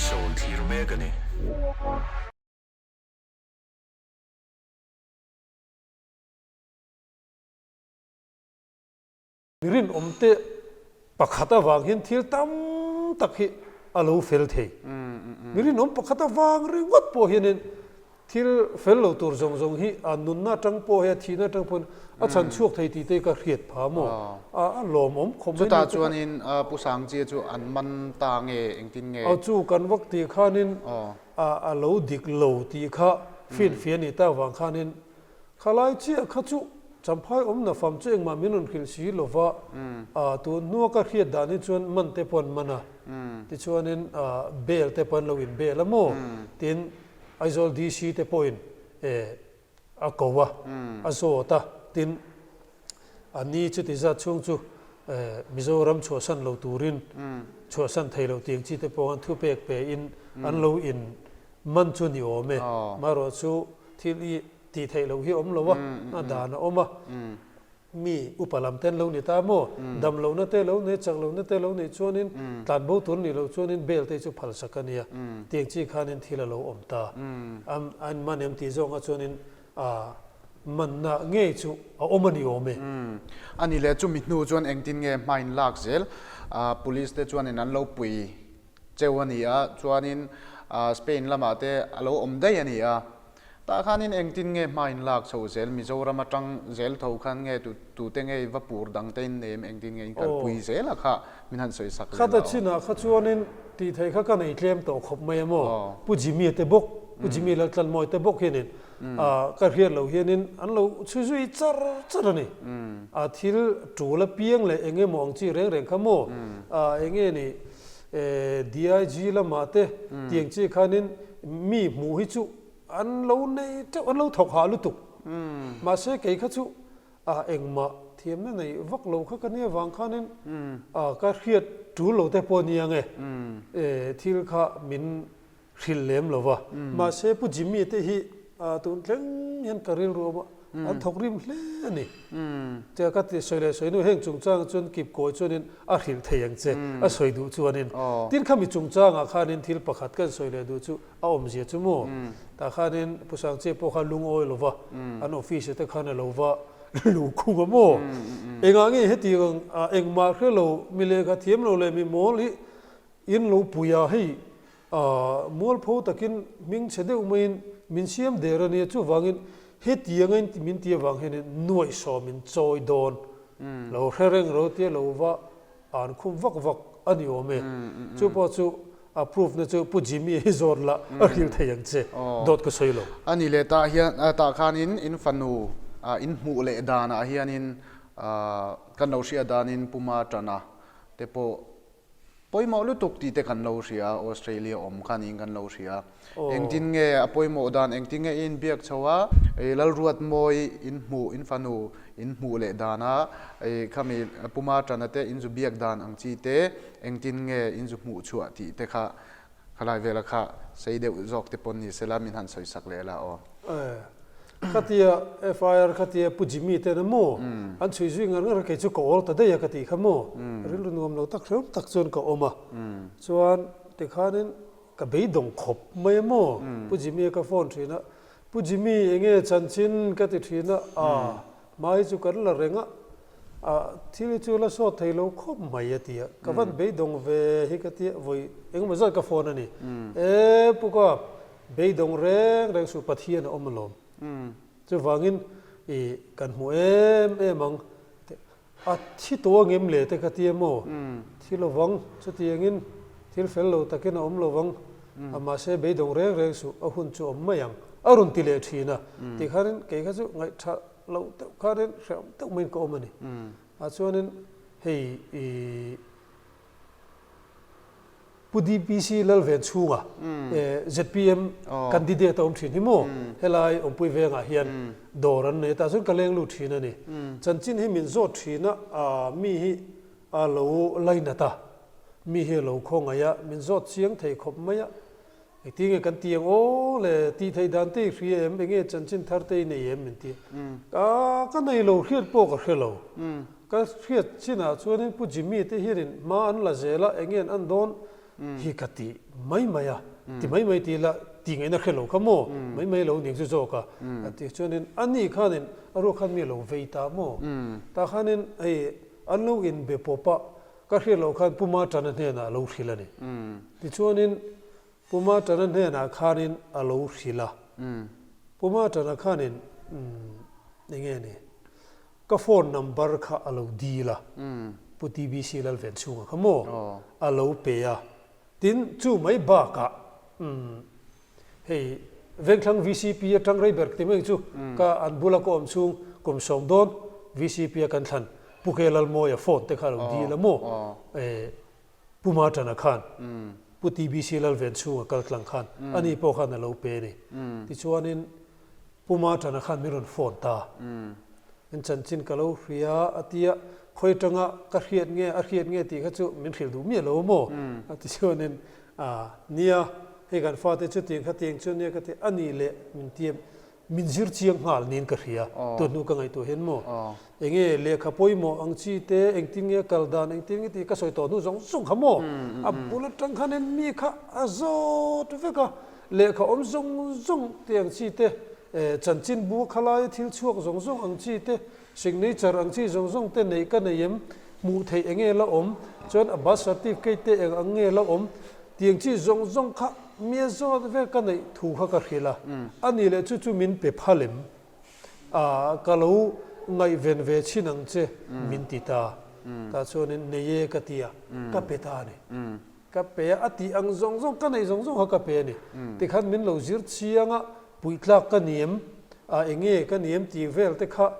Show in thlir mek a ni. Mi rinawmte pakhat avang hian thil tam tak hi a lo fel thei. Mi rinawm pakhat avang ringawt pawh hianin thil fel lo tur zawng zawng hi a nunna atang pawh hi a thihna atang pawhin a chhan chhuak thei tih te ka hriat pha maw? A lawmawm khawp mai. Chutah chuanin Pu Sangchia chu an man ta nge engtin nge? Aw chu kan vak tih khanin a lo dik lo tih kha finfiah a nih tak vang khanin Khalai chiah kha chu Champhai awmna fam chu engmah min rawn hrilh si lo va, tun hnua ka hriat dan hi chuan man te pawh an man a, tichuanin bail te pawh an lo in bail a maw? Tin, Aizawl DC te pawhin a ko a, a zawt a, tin, a ni chuti zat chhung chu Mizoram chhuahsan lo turin chhuahsan thei lo tiang chi te pawh khan thupek pe in an lo in man chu ni awm e. Marawh chu thil i tih theih loh hi a awm lo a, a dan a awm a. Mi upa lam te an lo ni ta maw? Dam lohna te lo nei, chak lohna te lo neih chuanin tlanbo tur nih loh chuanin bail te chu phalsak a nia. Tiang chi khanin thil a lo awm ta. A in man em tih zawngah chuanin a manna ngei chu a awm a ni awm e. A ni le, chumi hnu chuan engtin nge hma in lak zel? Police te chuanin an lo pui cheu a ni a, chuanin Spain lamah te a lo awm daih a ni a. Tah khanin engtin nge hma in lak chho zel? Mizoram atang zel tho khan nge tute nge i va pur dang te in nem engtin nge in kalpui zel a kha min han sawi sak leh la aw. Khata chinah kha chuanin tih theih kha ka nei tlem tawh khawp mai a maw? Pu Jimmy te bawk, Pu Jimmy Laltlanmawii te bawk hianin ka hriat loh hianin an lo chhui zui char char a ni. A thil tul apiang leh eng emaw ang chi reng reng kha maw? Eng nge ni DIG lamah te tiang chi khanin mi hmuh hi chu an lo nei teuh, an lo thawk hah lutuk. Mahse kei kha chu engmah thiamna nei vak lo kha ka nia vang khanin ka hriat tul lo te pawh a nia nge thil kha min hrilh lem lo va. Mahse Pu Jimmy te hi tun thleng hian ka rilru awm a, an thawk rim hle a ni. Tia ka ti sawi leh sawi nu heng chungchang chuan kip kawi chuanin a hrilh thei ang che a sawi duh chuanin. Tin khami chungchangah khanin thil pakhat kan sawi leh duh chu a awmzia chu maw? Tah khanin Pu Sangchia pawh kha lungawi lo va, an office te khan a lo va luh khung a maw? Engah nge hetiang engmah hre lo mi lehkha thiam lo leh mi mawl hi in lo pui a hei Mualpho takin hming chhe deuh maiin min siam der a nia, chuvangin hetianga in min ti avang hianin nuaihsawm in chawi dawn lo hre reng ro tia lo va an khum vak vak a ni awm e. Chu pawh chu a proof na chu Pu Jimmy hi zawt la a hrilh thei ang che, dawt ka sawi lo. A ni leh tah hian tah khanin in fanu in hmuh leh danah hianin kan lo hriat danin Puma Tana te pawh Pawimawh lutuk tih te kan lo hria a, Australia awm kha niin kan lo hria. Engtin nge a pawimawh dan, engtin nge i inbiak chho a, i Lalruatmawi in hmuh, in fanu in hmuh leh dan a, i khami Puma Tana te in zu biak dan ang chi te, engtin nge in zu hmuh chhuah tih te kha Khalai vela kha sei deuh zawk te pawn ni sela min han sawi sak leh la aw. Khatia FIR khatia Pu Jimmy ten a maw an chhui zui ngar ngar a kei chu ka awl ta daih a ka tih kha maw rilru nuam lo tak hrehawm tak chuan ka awm a chuan tikhanin ka beidawng khawp mai a maw Pu Jimmy a ka phone thin a Pu Jimmy enge chanchin ka ti thin a aa Hmai chu kan la reng a, ah thil hi chu la sawt thei lo khawp mai a ti a, ka van beidawng ve hi ka ti a, vawi engemaw zat ka phone a ni. E Pu Kap, beidawng reng reng suh Pathian a awm alawm. Chuvangin i kan hmu em em ang, a thi tawh angem le te ka ti a maw? Thi lovang, chutiangin thil fel lo takin a awm lovang, mahse beidawng reng reng suh a hun chu awm mai ang a rawn ti leh thin a, tikhanin kei kha chu ngaihtha loh deuh khanin hrehawm deuh maiin ka awm a ni. Ah chuanin hei i Pu DPC Lalven chhunga zpm candidate a awm thin hi maw helai awmpui vengah hian dawr an nei a tah chuan ka leng lut thin a ni. Chanchin hi min zawt thin a mi hi a lo lainat a, mi hi a lo khawngaih a, min zawt chiang thei khawp mai a, engtin nge kan ti ang aw le, tih theih dan te i hria em, enge chanchin thar te i nei em min ti a, ka nei lo hriat pawh ka hre lo, ka hriat chinah chuanin Pu Jimmy te hianin hma an la zel a, enge an an dawn? hi ka ti mai mai a, ti mai mai ti ila tih ngaihna hre lo kha maw, mai mai lo ning chu zawk a, a ti chuanin ani khanin a ruak khan mi lo vei ta maw, tah khanin hei an lo inbe pawp a, ka hriat loh khan Pu Matana hnenah a lo hrilh a ni. Tichuanin Pu Matana hnenah khanin a lo hrilh a, Pu Matana khanin eng nge ni, ka phone number kha a lo dil a, Pu TBC Lalvenchhunga kha maw a lo pe a, tin chu mai bakah hei Vengthlang VCP atang rei ber ti mai chu ka an bula ka awm chhung kum sawm dawn VCP a kan thlan Pu Ke Lalmawia phone te kha a lo dil a maw Pu Matana khan Pu TBC Lalvenchhunga kal tlang khan ani pawh khan a lo pe a ni. Tichuanin Pu Matana khan min rawn phone ta. Min chanchin ka lo hria a tia, khawi atanga ka hriat nge a hriat nge tih kha chu min hrilh duh miah lo maw? A ti chuanin, nia, hei kan fate chu tiang kha tiang chu nia ka ti a nih leh min tia Min zir chiang nghal niin ka hria, tun hnu ka ngaihtuah hian maw? Enge lehkha pawimawh ang chi te, engtin nge kal dan, engtin nge tih ka sawi tawh hnu zawng zawng kha maw? A bul atang khanin mi kha a zawt vek a, lehkha awm zawng zawng te ang chi te, chanchin bu khalaia thil chhuak zawng zawng ang chi te, signature ang chi zawng zawng te neih ka nei em? Hmuh theih enge la awm? Chuan a birth certificate te eng ang nge la awm? Tiang chi zawng zawng kha mi a zawt vel ka neih thu kha ka hrilh a, a nih leh chu chu min pe phal em? Ah, ka lo ngaihven ve chhin ang che min ti ta. Tah chuanin nei e ka ti a, ka pe ta a ni. Ka pe a, a tih ang zawng zawng, ka neih zawng zawng kha ka pe a ni. Tikhan min lo zir chiang a, puihtlak ka ni em? Ah, eng nge ka ni em tih vel te kha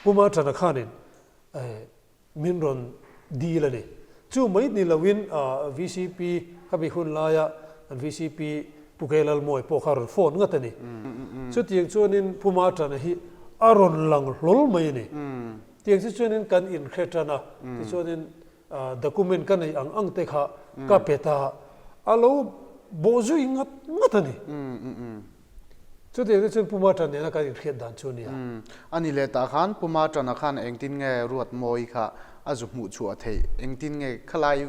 Puma Tana khanin eh, Min rawn dil a ni. Chu mai ni loin vcp ka bi hun laia kan vcp Pu Ke Lalmawi pawh kha a rawn phone ngat a ni. Chutiang chuanin Pu Matana hi a rawn lang hlawl mai a ni. Tiang chu chuanin kan inhre tan a, tichuanin document ka neih ang ang te kha ka pe ta a, a lo bawhzui ngat ngat a ni. Chutiang te chuan Puma Tan nena kan inhriat dan chu a nia. A ni leh tah khan Puma Tana khan engtin nge Ruatmawi kha a zu hmuh chhuah theih? Engtin nge khalai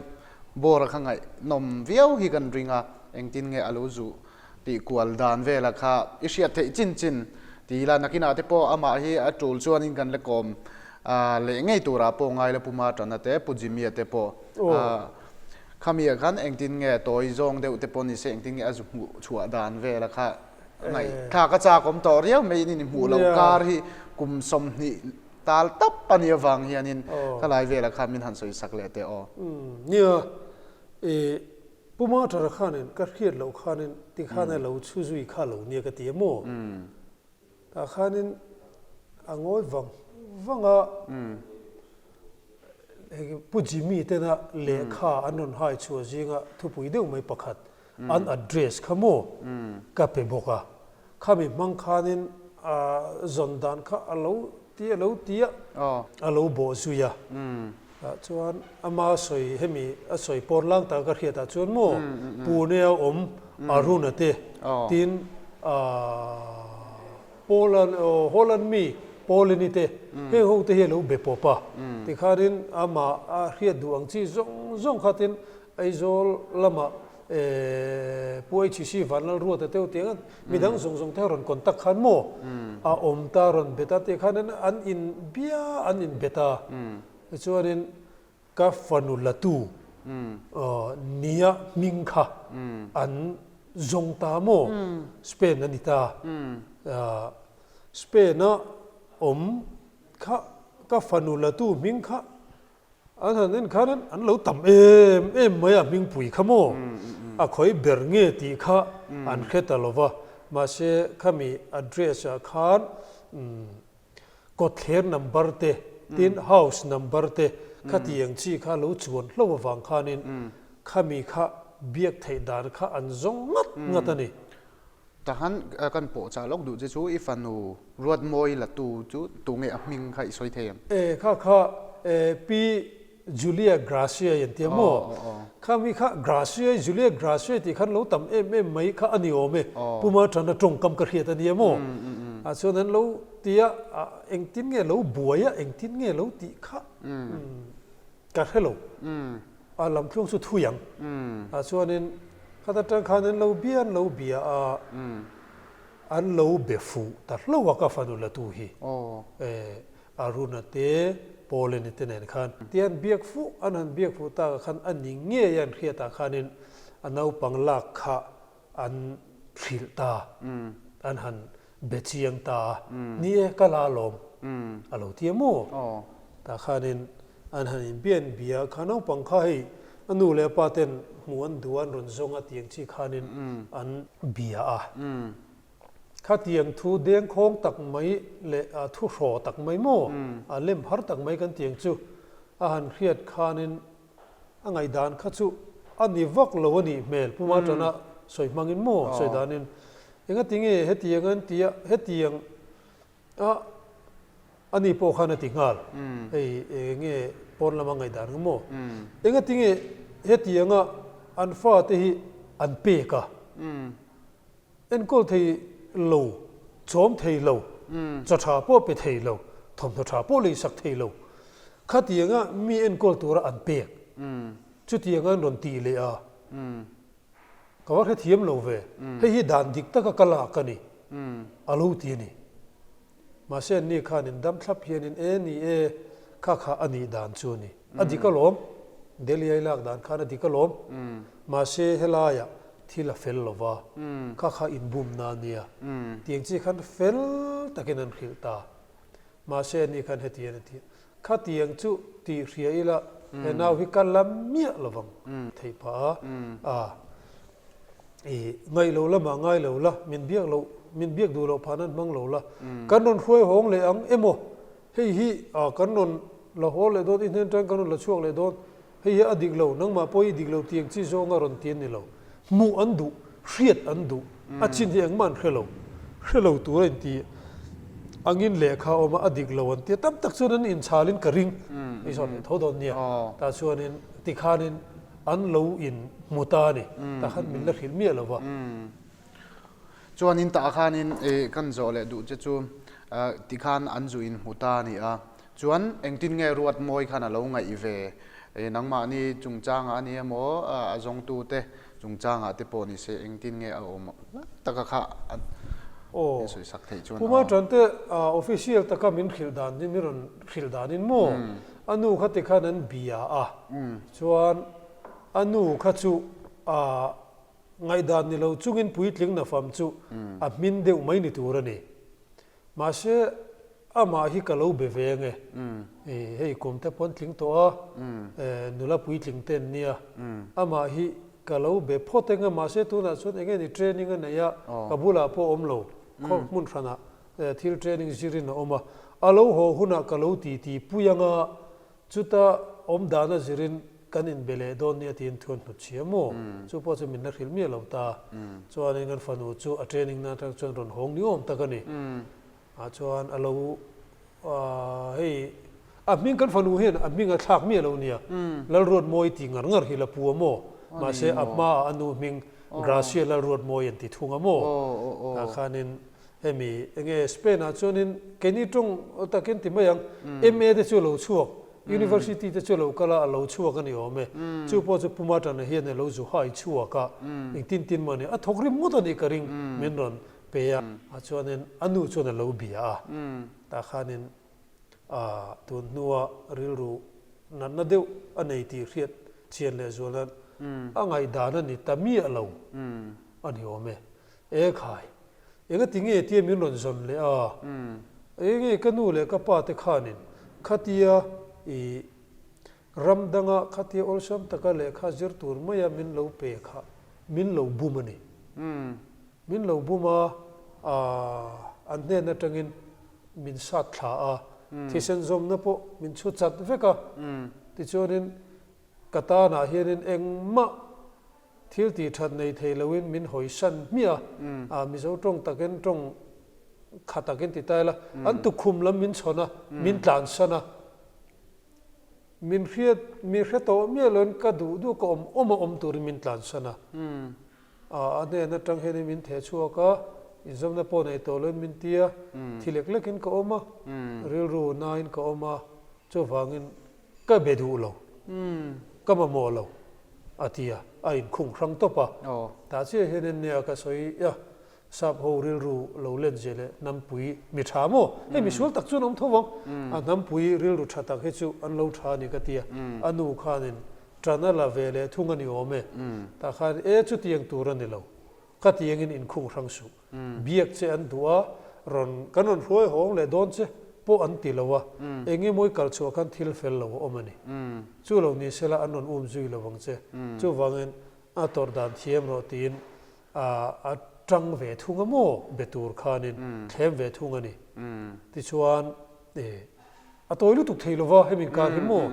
bawra kha ngaihnawm viau hi kan ring a, engtin nge a lo zu tih kual dan vela kha i hriat theih chin chin ti ila nakinah te pawh amah hi a tul chuanin kan la kawm leh ngei turah pawh ngai la Puma Tana te Pu Jimmy-a te pawh Khami ah khan engtin nge tawi zawng deuh te pawh ni se engtin nge a zu hmuh chhuah dan vel a kha ngaihthlak a chak awm tawh riau mai in hmuh loh kar hi kum 20 tal tap a nih avang hianin khalai velah khan min han sawi sak leh teh aw. Nia, i Pu Mathara khanin ka hriat loh khanin tikhan a lo chhu zui kha lo nia ka ti a maw? Tah khanin a ngawi vang vang a, hei Pu Jimmy tena lehkha an rawn hai chhuah zinga thupui deuh mai pakhat an address kha maw ka pe bawk a, khami hmang khanin a zawn dan kha a lo ti a lo ti a, a lo bawh zui a. Tah chuan ama sawi hemi a sawi pawr lang tak ka hriat ah chuan maw Pune a awm Arun-a te tin Poland Holland mi Paulini te heng ho te hi a lo be pawp a tikhanin amah a hriat duh ang chi zawng zawng kha tin Aizawl lamah Pu HC Vanlalruata te ho tiang a midang zawng zawng te rawn contact khan maw a awm ta rawn bet a tikhanin an in bia an in bet a tichuanin ka fanu latu nia hming kha an zawng ta maw Spain a ni ta Spain a awm kha ka fanu latu hming kha An han en khan an lo tam em em mai a, hmingpui kha maw? A khawi ber nge tih kha an hre ta lo va, mahse khami address ah khan kawtthler number te tin house number te khati ang chi kha lo chuan hlauh avang khanin khami kha biak theih dan kha an zawng ngat ngat a ni. Tahan kan pawh chah lawk duh che chu i fanu Ruatmawi latu chu tunge a hming kha i sawi thei em? E kha kha e Pi Julia Gracia i an tia maw? Kha mi kha Gracia Julia Gracia tih khan lo tam em em mai kha a ni awm e. Puma tana tawngkam ka hriat a nia maw? Ah chuan an lo ti a, engtin nge lo buai a, engtin nge lo tih kha ka hre lo. A lamtluang chu thui ang. Tah chuanin khata tang khan an lo bia an lo bia a, an lo be fuh ta hlauh a ka fanu la tu hi. Aruna te, Paulini te nen khan. Tia an biak fuh, an han biak fuh takah khan a ni ngei a an hriatah khanin a naupang lak kha an hrilh ta, an han be chiang ta a, ni e, ka la alawm, a lo ti a maw? Tah khanin an han inbian bia a, kha naupang kha hei a nu leh a pa ten hmuh an duh a, an rawn zawng a tiang chi khanin an bia a. Khatiang thu dengkhawng tak mai leh thu hraw tak mai maw, a lem har tak mai kan tiang chu a han hriat khanin A ngaihdan kha chu a ni vak lo a nih hmel, Pu Matana sawi hmangin maw sawi danin engatinge hetiang an ti a, hetiang a ani pawh khan a ti nghal, hei enge pawn lama ngaihdan ang maw, engatinge hetianga an fate hi an pek a. Enkawl thei lo, chawm thei lo, chaw tha pawh pe thei lo, thawmhnaw tha pawh leisak thei lo. Khatianga mi enkawl tura an pek, chutianga an rawn tih leh a, ka va hrethiam lo ve, hei hi dan dik taka ka lak a ni, a lo ti a ni. Mahse anni khanin dam thlap hianin e ni e, kha kha a nih dan chu a ni. A dik alawm, Delhi ai lak dan khan a dik alawm. Mahse helaiah thil a fel lo va, kha kha inbumna a nia. Tiang chi khan fel takin an hrilh ta. Mahse anni khan hetiang a ti a, Khatiang chu tih hria ila he nau hi ka la miah lo vang theih phah a, a i ngaih lo lamah ngai lo la, min biak loh, min biak duh loh phah nan hmang lo la, kan rawn hruai hawng leh ang emaw hei hi kan rawn la haw leh dawn, i hnen tan kan rawn la chhuak leh dawn, Hei hi a dik lo, nangmah pawh i dik lo tiang chi zawnga rawn ti an ni lo. Hmuh an duh, hriat an duh, a chin hi engmah an hre lo. Hre lo tur a inti angin lehkha a awm a, a dik lo an ti a, tam tak chuan an inchhalin ka ring. Hei sawn leh tho dawn nia. Tah chuanin tikhanin an lo in hmu ta a ni. Tah khan min la hrilh miah lo va. Chuanin tah khanin kan zawh leh duh che chu tikhan an zu in hmu ta a ni a. Chuan engtin nge Ruatmawi khan a lo ngaih ve? Nangmahni chungchangah a ni emaw, a zawngtute chungchangah te pawh ni se engtin nge a awm taka kha min sawi sak theih chuan. Puma Tante official taka min hrilh dan hi min rawn hrilh danin maw a nu kha tikhan an bia a, chuan a nu kha chu ngaihdan ni lo chungin puitling nafam chu a hmin deuh mai ni tur a ni. Mahse, amah hi ka lo be ve ange. I hei kum te pawn tling tawh a, nula puitling te an nia. Amah hi ka lo be phawt eng a, mahse tunah chuan eng nge ni training a nei a, ka bulah pawh awm lo, khaw hmun hranah thil training zirin a awm a. A lo haw hunah ka lo titi pui anga, Chuta awm dana zirin kan inbe leh dawn nia tiin thu an hnut chhia maw? Chu pawh chu min la hrilh miah lo ta. Chuanin kan fanu chu a training na atang chuan rawn hawng ni awm tak a ni. Ah chuan a lo hei a hming kan fanu hian a hming a thlak miah lo nia. Lalruatmawi tih ngar ngar hi la pu a maw? Mahse a hmaah a nu hming Gracia Lalruatmawi an ti thung a maw? Tah khanin Hemi enge Spain ah chuanin keini tawng takin ti mai ang, MA te chu a lo chhuak, University te chu a lo kal a, a lo chhuak a ni awm e. Chu pawh chu Puma Tana hian a lo zu hai chhuak a, engtin tin maw ni, a thawk rim ngawt a nih ka ring min rawn pe a. Ah chuanin a nu chuan a lo bia a, tah khanin ah tun hnua rilru natna deuh a nei tih hriat chian leh zual nan a ngaihdan a ni ta miah lo a ni awm e. E khai, engati nge tia min rawn zawn leh a? Enge ka nu leh ka pa te khanin khatia i ram danga khatia awlsam taka lehkha zir tur maia min lo pe kha min lo bum a ni. Min lo bum a, an hnen atangin min sat thla a, thisen zawmna pawh min chhu chat vek a. Tichuanin ka tanah hianin engmah Thil tih that nei thei loin min hawi san hmiah a, Mizo tawng takin tawng kha takin ti ta ila, an tukhum lam min chhawn a, min tlan san a, min hriat, min hre tawh miah loin ka duh duh ka awm awm a awm turin min tlan san a, a hnen atang hianin min theh chhuak a, inzawmna pawh nei tawh loin min ti a, thi lek lekin ka awm a, rilru nain ka awm a, chuvangin ka be duh lo. Ka mamawh lo, a ti a, a inkhung hrang tawp a. Tah chiah hianin nia ka sawi a, Sap ho rilru lo len zia leh hnampui mi tha maw? Hei misual tak chu an awm tho vang. A hnampui rilru tha tak hi chu an lo tha a ni ka ti a. A nu khanin tan a la ve leh thung a ni awm e. Tah khan e chutiang tur a ni lo. Ka tiangin inkhung hrang suh. Biak che an duh a, rawn kan rawn hruai hawng leh dawn che pawh an ti lo a. Eng emaw i kal chhuah khan thil fel lo a awm a ni. Chu lo ni sela an rawn um zui lo vang che. Chuvangin a tawrh dan thiam rawh tiin a tang ve thung a maw be tur khanin thlem ve thung a ni. Tichuan a tawi lutuk thei lova hemi inkar hi maw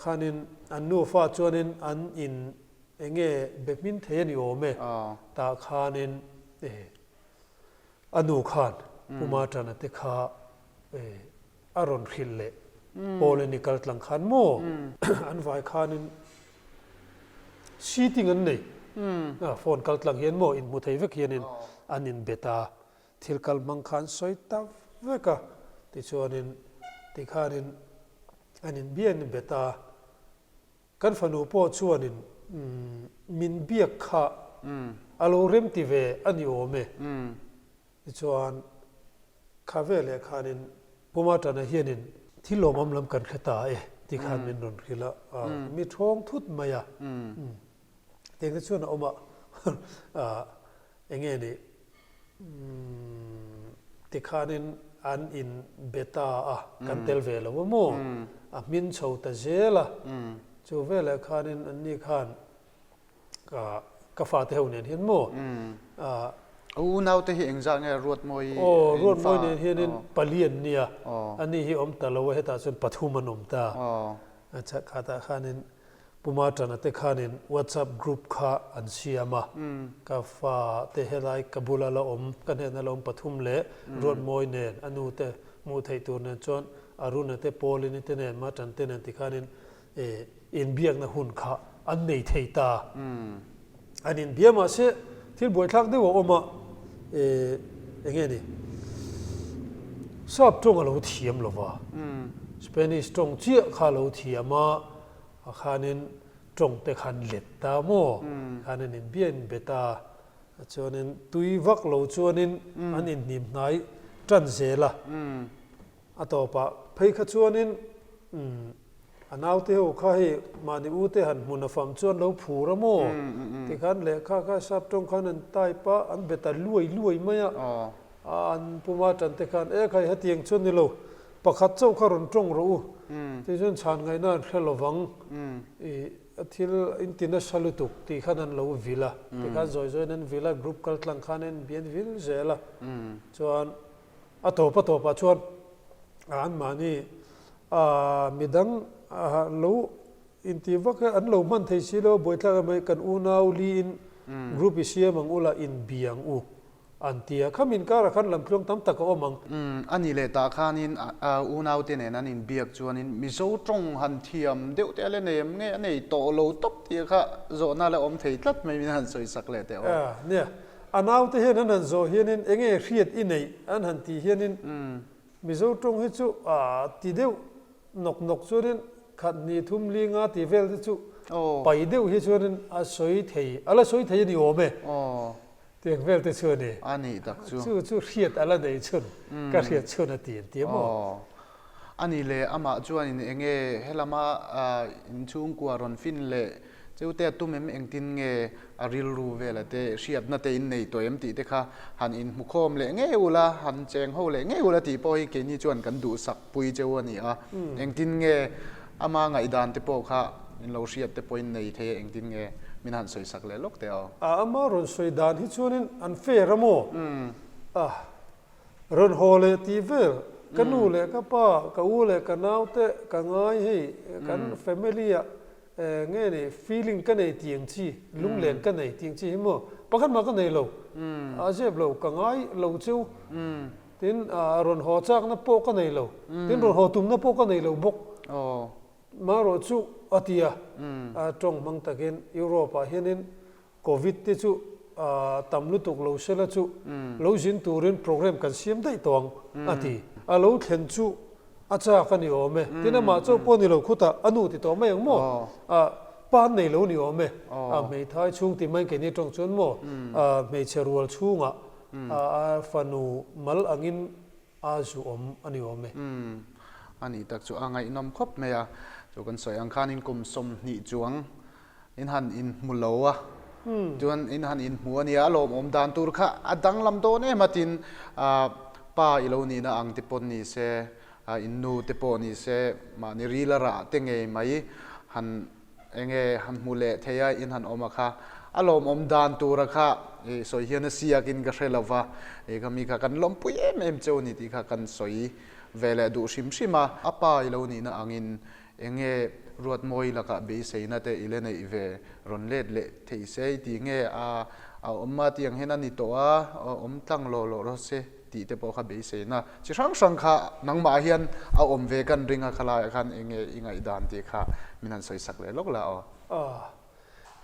khanin an nufa chuanin an in enge be hmin thei a ni awm e tah khanin a nu khan Puma Tana te kha a rawn hrilh leh pawl in i kal tlang khan maw an vai khanin seating an nei phone kal tlang hian maw inhmu thei vek hianin an in bet a thil kal hmang khan sawi ta vek a tichuanin tikhanin an in biak in bet a kan fanu pawh chuanin min biak kha a lo rem ti ve a ni awm e Tichuan, kha veleh khanin Puma Tana hianin thil lawmawm lam kan hre ta e ti khan min rawn hrilh a, mi thawng thut mai a. Tiang te chuan a awm a, eng nge ni, tikhanin an in be ta a, kan tel ve lo a maw, a hmin chho ta zel a. Chu veleh khanin anni khan Ka ka fate ho nen hian maw? A unaute hi engzah nge Ruatmawi in fa? Aw, Ruatmawi nen hianin pali an nia. Ani hi awm ta lo a, hetah chuan pathum an awm ta. Acha khatah khanin Puma Tana te khanin WhatsApp group kha an siam a. Ka fate helai ka bula la awm, ka hnena la awm pathum leh Ruatmawi nen a nu te hmuh theih tur nen chuan Aruna te Pauline te nen Matan te nen tikhanin Inbiakna hun kha an nei thei ta. An inbia mahse thil buaithlak deuh a awm a, eng nge ni, Sap tawng a lo thiam lo va, Spanish tawng chiah kha a lo thiam a, a khanin tawng te khan let ta maw, khan an inbia inbe ta, chuanin tui vak lo chuanin an inhnim hnai tan zel a. A tawpah phei kha chuanin a naute ho kha hei mahni ute han hmun a fam chuan lo phur a maw? Tikhan lehkha kha sap tawng khan an type a, an be ta luai luai mai a. An puma tan te khan e khai hetiang chuan ni lo, pakhat chauh kha rawn tawng rawh u, tih chuan chhan ngaihna an hre lovang, i thil in ti nasa lutuk tih khan an lo vil a. Tikhan zawi zawiin an vil a, group kal tlang khan an inbian vil zel a. Chuan A tawp a tawpah chuan anmahni midang lo intih vak hi an lo hman thei si lo a, buaithlak em mai, kan unau liin group i siam ang ula inbi ang u an ti a, khami inkarah khan lamtluang tam tak a awm ang. A nih leh tah khanin unaute nen an inbiak chuanin Mizo tawng han thiam deuh te a la nei em nge a nei tawh lo tawp tih kha zawhna la awm thei tlat mai min han sawisak leh teh aw. Nia, A naute hian an han zawh hianin eng nge hriat i neih an han tih hianin Mizo tawng hi chu a ti deuh nawk nawk chuanin khat hnih thum li nga tih vel te chu pai deuh hi chuanin a sawi thei a la sawi thei a ni awm e tiang vel te chu a ni. A nih tak chu. Chu chu hriat a la nei chhun ka hriat chhun a ti an ti a maw? A nih leh amah chuanin eng nge helama inchhungkua rawn fin leh Cheute a tum em engtin nge a rilru vela te hriatna te in nei tawh em tih te kha han inhmukhawm leh ngei ula, han cheng ho leh ngei ula tih pawh hi keini chuan kan duhsak pui cheu a ni a. Engtin nge ama ngaihdan te pawh kha in lo hriat te pawhin nei thei a engtin nge min han sawisak leh lawk teh aw. A ama rawn sawi dan hi chuanin an fair a maw? A rawn haw leh tih vel ka nu leh ka pa, ka u leh ka nau te ka ngai hei kan family ah Nge ni feeling ka nei tih ang chi, lunglen ka nei tih ang chi hi maw pakhat mah ka nei lo, a zep lo, ka ngai lo cheu, tin rawn haw chakna pawh ka nei lo, tin rawn haw tumna pawh ka nei lo bawk, marawh chu a ti a, tawng hmang takin Europe ah hianin Covid te chu tam lutuk lo sela chu lo zin turin program kan siam daih tawh ang a ti. A lo thlen chu a chak a ni awm e. Tin amah chauh pawh ni lo khutah a nu ti tawh mai ang maw? Pa nei lo ni awm e. A hmeithai chhung tih mai keini tawng chuan maw hmeichhe rual chhungah a fanu mal angin a zu awm a ni awm e. Umm a nih tak chu a ngaihnawm khawp mai a, chu kan sawi ang khanin kum 20 chuang in han inhmu lo a, chuan in han inhmu a nia, a lawmawm dan tur kha a danglam dawn em a tin pa i lo nihna ang te pawh ni se, in nu te pawh ni se, mahni ril a rah te ngei mai han Enge han hmu leh thei a in han awm a kha a lawmawm dan tur a kha i sawi hian a siak in ka hre lo va, i kha mi kha kan lawmpui em em cheu a ni tih kha kan sawi ve leh duh hrim hrim a. A pa i lo nihna angin enge Ruatmawi lakah beiseina te i la neih ve rawn let leh thei se i ti nge a a awm a tiang hian a ni tawh a, awm tlang lawh lawh rawh se. tih te pawh kha beiseina chi hrang hrang kha nangmah hian a awm ve kan ring a khalaiah khan eng nge i ngaihdan tih kha min han sawi sak leh lawk la aw. A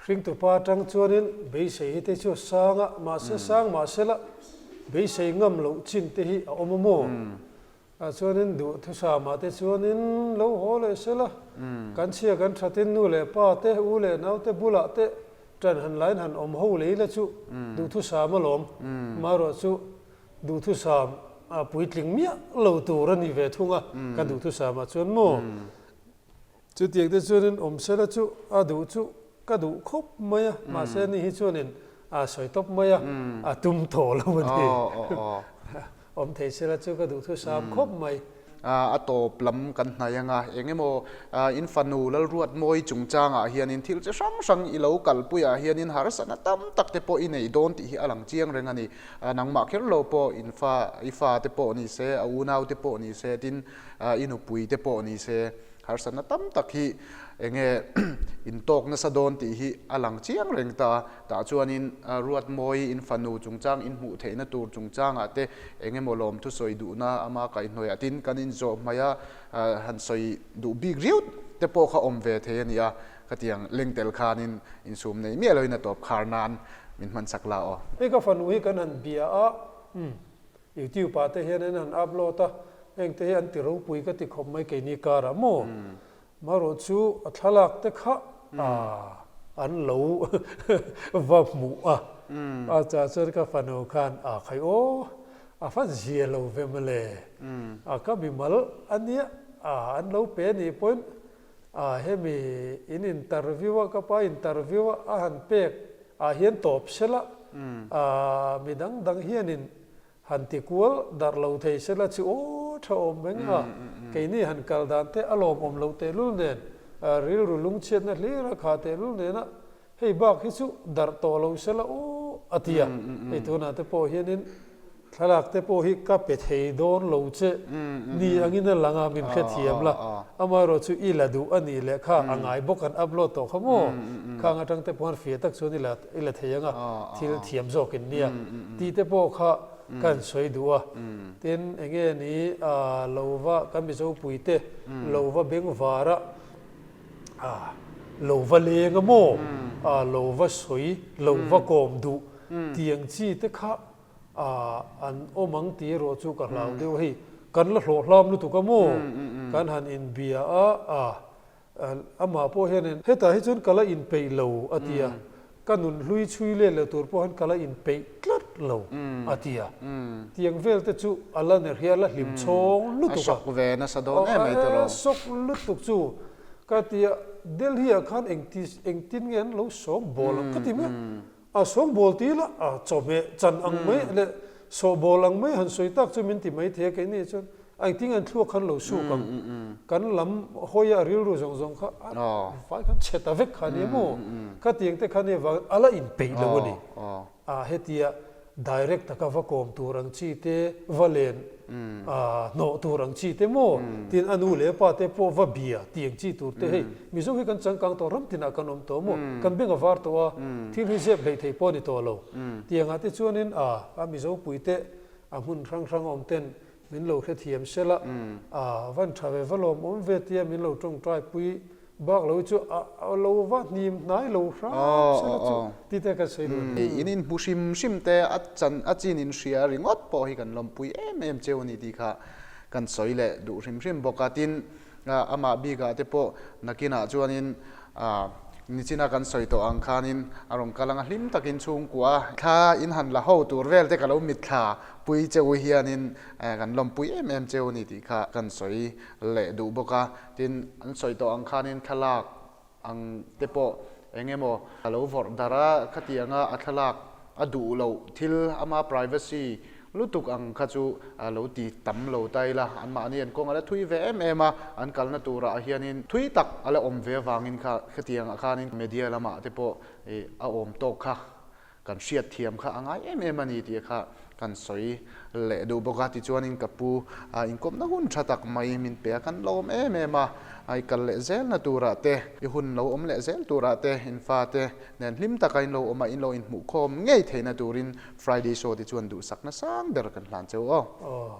hringtupa atang chuanin beisei hi te chu a sang a, mahse sang mahse la beisei ngam loh chin te hi a awm a maw? Ah chuanin duhthusam ah te chuanin lo haw leh se la, kan chhia kan thatin nu leh pa te, u leh nau te bulah te Ṭan han lain han awm ho lei la chu duhthusam alawm. Marawh chu duhthusam a puitling miah lo tur a ni ve thung a, ka duhthusam ah chuan maw? Chutiang te chuanin awm sela chu a duh chu ka duh khawp mai a, mahse ani hi chuanin a sawi tawp mai a, a tum tawh lo a ni. Awm thei sela chu ka duhthusam khawp mai. A tawp lam kan hnaih anga, eng emaw in fanu Lalruatmawi chungchangah hianin thil chi hrang hrang i lo kalpuiah hianin harsatna tam tak te pawh i nei dawn tih hi a lang chiang reng a ni. Nangmah kher lo pawh in fa, i fa te pawh ni se, a unau te pawh ni se, tin i nupui te pawh ni se, harsatna tam tak hi eng nge in tawk nasa dawn tih hi a lang chiang reng ta. Tah chuanin Ruatmawi in fanu chungchang in hmuh theihna tur chungchangah te eng emaw lawm thusawi duhna ama kaihhnawih tin kan inzawh hmaia han sawi duh bik riau te pawh kha awm ve thei a ni a, khatiang leng tel khanin insum nei miah loin a tawp khar nan min hman chak la aw. Hei ka fanu hi kan han bia a, umm YouTube ah te hian an han upload a, heng te hi an ti ropui ka ti khawp mai keini karah maw? Marawh chu a thlalak te kha an lo va hmuh a, a chah chuan ka fanu khan a khai aw, a fa zia lo ve mawle, a ka mimal a nia, an lo pe a nih pawhin hemi in interview a ka pa interview a a han pek ah hian tawp sela, mi dang dang hianin Han ti kual darh lo thei sela chu aw tha awm reng a, keini han kal dan te a lawmawm lo tehlul nen, rilru lungchhiatna hlir a khah tehlul nena hei bak hi chu darh tawh lo sela aw a ti a, hei tunah te pawh hianin thlalak te pawh hi ka pe thei dawn lo che ni angin a lang a, min hrethiam la, amaherawh chu i la duh a nih leh kha a ngai bawk an upload tawh kha maw, khang atang te pawh fiah tak chuan i la i la thei ang a, thil thiam zawk in nia tih te pawh kha kan sawi duh a. Tin, eng nge ni lo va kan Mizopui te lo va bengvar a, lo va leng a maw, lo va sawi, lo va kawm duh tiang chi te kha an awm ang tih erawh chu ka hlau deuh a, hei kan la hlawh hlam lutuk a maw, kan han inbia a, Amah pawh hianin hetah hi chuan ka la inpeih lo a ti a, ka nun hlui chhui let leh tur pawh hian ka la inpeih tlat lo a ti a. Tiang vel te chu a la ner hi a la hlim chhawng lutuk a. A sawk ve nasa dawn em mai tawh lo. A sawk lutuk chu ka ti a, Delhi ah khan engti engtin nge an lo sawngbawl ang ka ti mai a. A sawngbawl ti ila a chawhmeh chan ang mai leh sawhbawl ang mai han sawi tak chu min ti mai thei a, keini chuan A engtin an thluak khan lo suk ang. Kan lam hawi a rilru zawng zawng kha a vai khan chhe ta vek kha nia maw? Khatiang te kha nia vangin a la inpeih lo a ni. A hetia direct taka va kawm tur ang chi te, va len hnawh tur ang chi te maw? Tin a nu leh a pa te pawh va bia tih ang chi tur te hei Mizo hi kan changkang tawh ram tinah kan awm tawh maw? Kan beng a var tawh a, thil hi zep hleih theih pawh a ni tawh lo. Tiangah te chuanin a Mizo puite a hmun hrang hrang awm ten Min lo hrethiam sela, a van tha ve va lawm awm ve tia min lo tawngtai pui bak lo chu a lo va hnim hnai lo hram sela chu ti te kan sawi duh a ni. In inhmu hrim hrim te a chan a chin in hria ringawt pawh hi kan lawmpui em em cheu a ni tih kha kan sawi leh duh hrim hrim bawk a. Tin, amah bikah te pawh nakinah chuanin. Nichina kan sawi tawh ang khanin a rawn kal anga hlim takin chhungkua thla in han la ho tur vel te ka lo mitthla pui cheu hianin kan lawmpui em em cheu a ni tih kha kan sawi leh duh bawk a. Tin, an sawi tawh ang khanin thlalak ang te pawh eng emaw a lo vawrh darh a, khatianga a thlalak a duh loh thil ama privacy lutuk ang kha chu a lo ti tam lo ta ila, anmahni an kawng a la thui ve em em a, an kalna turah hianin thui tak a la awm ve avangin kha khatiangah khanin media lamah te pawh a awm tawk kha Kan hriatthiam kha a ngai em em a ni tih kha kan sawi leh duh bawk a. Tichuanin ka pu inkawmna hun tha tak mai min pe a, kan lawm em em a. I kal leh zelna turah te, i hun lo awm leh zel turah te, in fate nen hlim taka in lo awm a, in lo inhmuhkhawm ngei theihna turin Friday Show te chuan duhsakna sang ber kan hlan cheu aw. Aw,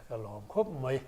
ka lawm khawp mai.